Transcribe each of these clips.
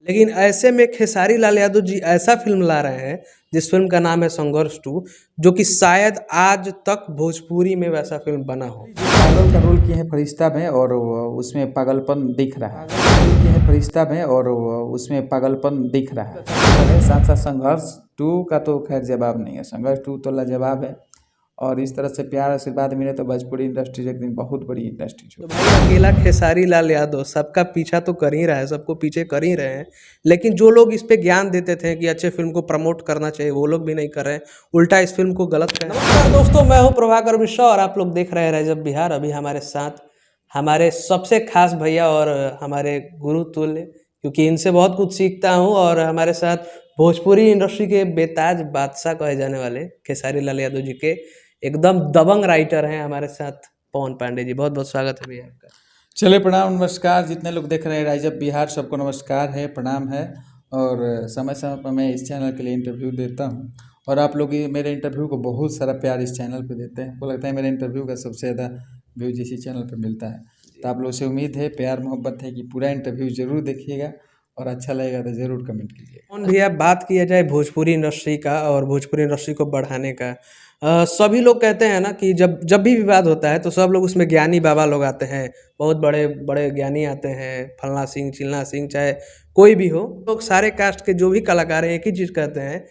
लेकिन ऐसे में खेसारी लाल यादव जी ऐसा फिल्म ला रहे हैं जिस फिल्म का नाम है संघर्ष 2, जो कि शायद आज तक भोजपुरी में वैसा फिल्म बना हो। पागल का रोल किए हैं फरिश्ता में और उसमें पागलपन दिख रहा है। रोल किए हैं फरिश्ता में और उसमें पागलपन दिख रहा है। साथ साथ संघर्ष 2 का तो खैर जवाब नहीं है, संघर्ष 2 तो लाजवाब है। और इस तरह से प्यार आशीर्वाद मिले तो भोजपुरी इंडस्ट्री एक दिन बहुत बड़ी इंडस्ट्री तो भाई अकेला खेसारी लाल यादव सबका पीछा तो कर ही रहा है, सबको पीछे कर ही रहे हैं, लेकिन जो लोग इस पे ज्ञान देते थे कि अच्छे फिल्म को प्रमोट करना चाहिए वो लोग भी नहीं कर रहे हैं, उल्टा इस फिल्म को गलत कर रहे हैं। नमस्कार दोस्तों, मैं हूं प्रभाकर मिश्रा और आप लोग देख रहे हैं राइज अप बिहार। अभी हमारे साथ हमारे सबसे खास भैया और हमारे गुरु तुल्य, क्योंकि इनसे बहुत कुछ सीखता हूँ, और हमारे साथ भोजपुरी इंडस्ट्री के बेताज बादशाह कहे जाने वाले खेसारी लाल यादव जी के एकदम दबंग राइटर हैं हमारे साथ पवन पांडे जी। बहुत बहुत स्वागत है भैया आपका। चलिए प्रणाम नमस्कार, जितने लोग देख रहे हैं राइज अप बिहार सबको नमस्कार है, प्रणाम है। और समय समय पर मैं इस चैनल के लिए इंटरव्यू देता हूँ और आप लोग ये मेरे इंटरव्यू को बहुत सारा प्यार इस चैनल पे देते हैं। हमको लगता है मेरे इंटरव्यू का सबसे ज़्यादा व्यूज इसी चैनल पे मिलता है। तो आप लोगों से उम्मीद है, प्यार मोहब्बत है कि पूरा इंटरव्यू ज़रूर देखिएगा और अच्छा लगेगा तो ज़रूर कमेंट कीजिएगा। पवन भैया, बात किया जाए भोजपुरी इंडस्ट्री का और भोजपुरी इंडस्ट्री को बढ़ाने का, सभी लोग कहते हैं ना कि जब जब भी विवाद होता है तो सब लोग उसमें ज्ञानी बाबा लोग आते हैं, बहुत बड़े बड़े ज्ञानी आते हैं, फलना सिंह चिलना सिंह चाहे कोई भी हो, लोग सारे कास्ट के जो भी कलाकार हैं एक ही चीज़ कहते हैं,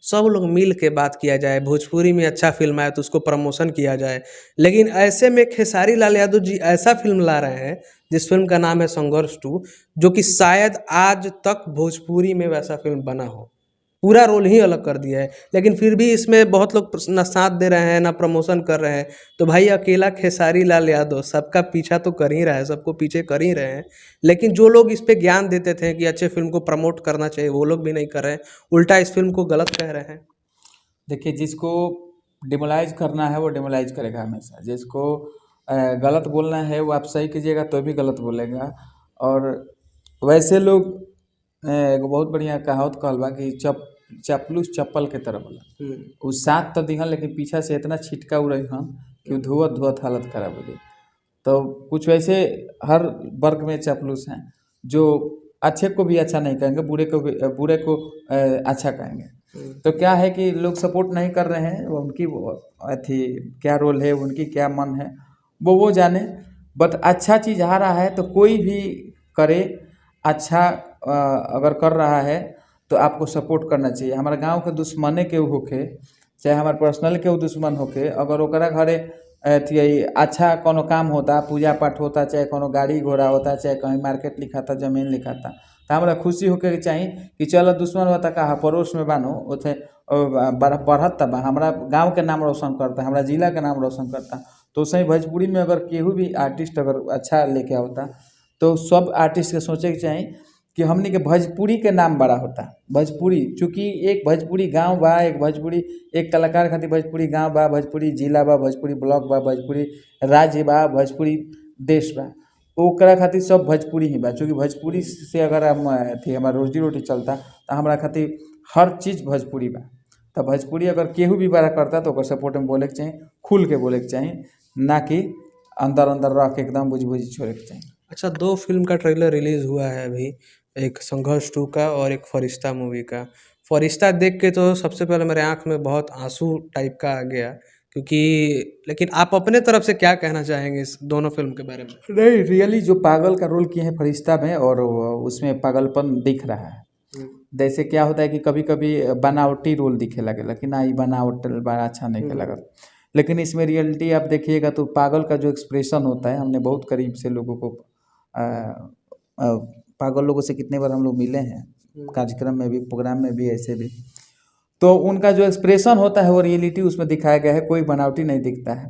सब लोग मिल के बात किया जाए, भोजपुरी में अच्छा फिल्म आए तो उसको प्रमोशन किया जाए। लेकिन ऐसे में खेसारी लाल यादव जी ऐसा फिल्म ला रहे हैं जिस फिल्म का नाम है संघर्ष 2, जो कि शायद आज तक भोजपुरी में वैसा फिल्म बना हो। पूरा रोल ही अलग कर दिया है, लेकिन फिर भी इसमें बहुत लोग ना साथ दे रहे हैं ना प्रमोशन कर रहे हैं। तो भाई अकेला खेसारी लाल यादव सबका पीछा तो कर ही रहा है, सबको पीछे कर ही रहे हैं, लेकिन जो लोग इस पे ज्ञान देते थे कि अच्छे फिल्म को प्रमोट करना चाहिए वो लोग भी नहीं कर रहे हैं, उल्टा इस फिल्म को गलत कह रहे हैं। देखिए, जिसको डिमोलाइज करना है वो डिमोलाइज करेगा हमेशा, जिसको गलत बोलना है वो आप सही कीजिएगा तो भी गलत बोलेगा। और वैसे लोग एगो बहुत बढ़िया कहावत कहल बा कि चापलूस चप्पल के तरह बोला, उ साथ तो दिहन लेकिन पीछा से इतना छिटका उड़ई हन कि धोवत धोवत हालत खराब हो जाई। तो कुछ वैसे हर वर्ग में चापलूस हैं जो अच्छे को भी अच्छा नहीं कहेंगे, बुरे को भी बुरे को अच्छा कहेंगे। तो क्या है कि लोग सपोर्ट नहीं कर रहे हैं, वो उनकी अथी क्या रोल है, उनकी क्या मन है वो जाने, बट अच्छा चीज़ आ रहा है तो कोई भी करे अच्छा, अगर कर रहा है तो आपको सपोर्ट करना चाहिए। हमारे गांव के दुश्मने के होके चाहे हमारे पर्सनल के दुश्मन होके, अगर ओकरा घरे अथी अच्छा कोनो काम होता, पूजा पाठ होता, चाहे कोनो गाड़ी घोड़ा होता, चाहे कहीं मार्केट लिखाता, जमीन लिखाता, तो हमारा खुशी होके चाही कि चलो दुश्मन होता कहा पड़ोस में बानो उथे बढ़त बा, हमारा गाँव के नाम रोशन करता, हमारा जिला के नाम रोशन करता। तो सही भोजपुरी में अगर केहू भी आर्टिस्ट अगर अच्छा लेके आवता तो सब आर्टिस्ट के सोचे के चाही कि हमनी के भोजपुरी के नाम बड़ा होता। भोजपुरी चूँकि एक भोजपुरी गांव बा, एक भोजपुरी एक कलाकार खातिर भोजपुरी गांव बा, भोजपुरी जिला बा, भोजपुरी ब्लॉक बा, भोजपुरी राज्य बा, भोजपुरी देश बा, ओकरा खातिर सब भोजपुरी ही बा। चूँकि भोजपुरी से अगर हम अथी हमार रोजी रोटी चलता तो हमारा खातिर हर चीज़ भोजपुरी बा। तो भोजपुरी अगर केहू भी बड़ा करता तो ओकर सपोर्ट में बोले के चाही, खुल के बोले के चाही, ना कि अंदर अंदर रह के एकदम बुझ बुझ छोड़े के चाही। अच्छा, 2 फिल्म का ट्रेलर रिलीज़ हुआ है अभी, एक संघर्ष 2 का और एक फरिश्ता मूवी का। फरिश्ता देख के तो सबसे पहले मेरे आँख में बहुत आंसू टाइप का आ गया, क्योंकि लेकिन आप अपने तरफ से क्या कहना चाहेंगे इस दोनों फिल्म के बारे में? नहीं, रियली जो पागल का रोल किए हैं फरिश्ता में और उसमें पागलपन दिख रहा है। जैसे क्या होता है कि कभी कभी बनावटी रोल दिखे लगे लेकिन ना ये बनावट बड़ा अच्छा नहीं लगा, लेकिन इसमें रियलिटी आप देखिएगा तो पागल का जो एक्सप्रेशन होता है, हमने बहुत करीब से लोगों को पागल लोगों से कितने बार हम लोग मिले हैं कार्यक्रम में भी, प्रोग्राम में भी, ऐसे भी, तो उनका जो एक्सप्रेशन होता है वो रियलिटी उसमें दिखाया गया है, कोई बनावटी नहीं दिखता है।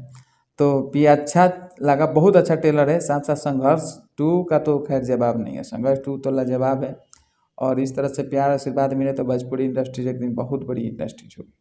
तो ये अच्छा लगा, बहुत अच्छा ट्रेलर है। साथ साथ संघर्ष 2 का तो खैर जवाब नहीं है, संघर्ष 2 तो लाजवाब है। और इस तरह से प्यार आशीर्वाद मिले तो भोजपुरी इंडस्ट्री एक दिन बहुत बड़ी इंडस्ट्री होगी।